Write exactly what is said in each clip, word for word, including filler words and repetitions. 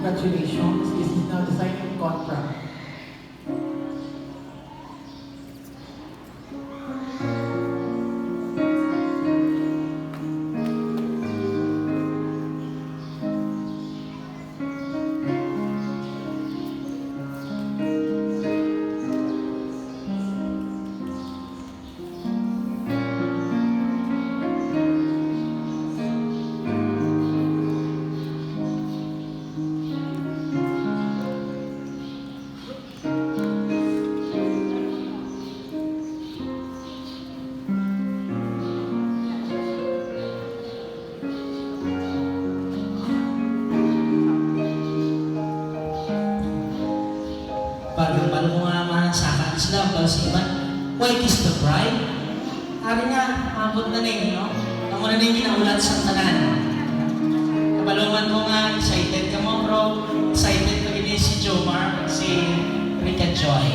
Congratulations, this is now the signing contract. Pag, pag ko nga masakan sila, pag sa iban, "Why kiss the bride?" Ari nga, maabot na ning, no? Amo na ning ginaulat sa tanan. Kabalo man ko nga excited ka mo, bro. Excited pa gid si Jomar, si Rica Joy.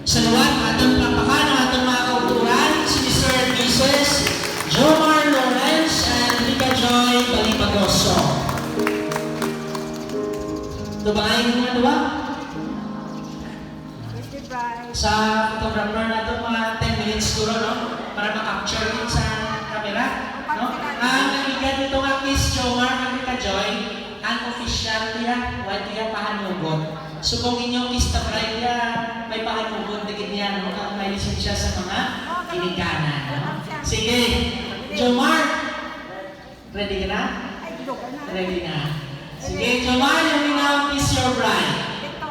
Sa liwat, aton palakpakan ang aton mga kauturan, si Mister and Missus Jomar Lawrence and Rica Joy Balipagoso. Ito ba kayo mga duwa? Sa photographer nato, mga ten minutes siguro, no? Para ma-capture yun sa camera, no? Ang nagligad nito nga kiss, Jomar, ang Rica Joy, ang official niya, wala niya pahanugot. So kung inyo kiss the bride niya, may pahanugot na gid niya, no? Ang may lisensya sa mga ginikanan, no? Sige, Jomar, ready ka na? Ay, joke na. Ready na. Sige, Jomar, you may now kiss your bride. Ito.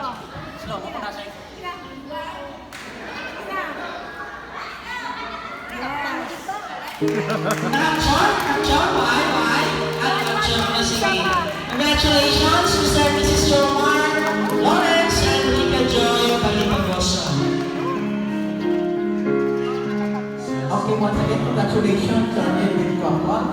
Yes. Capture, capture, bye, bye. At capture na, sige. Congratulations, Mister and Missus Jomar Lawrence and Rica Joy Balipagoso. Okay, once again, congratulations sa newlywed couple.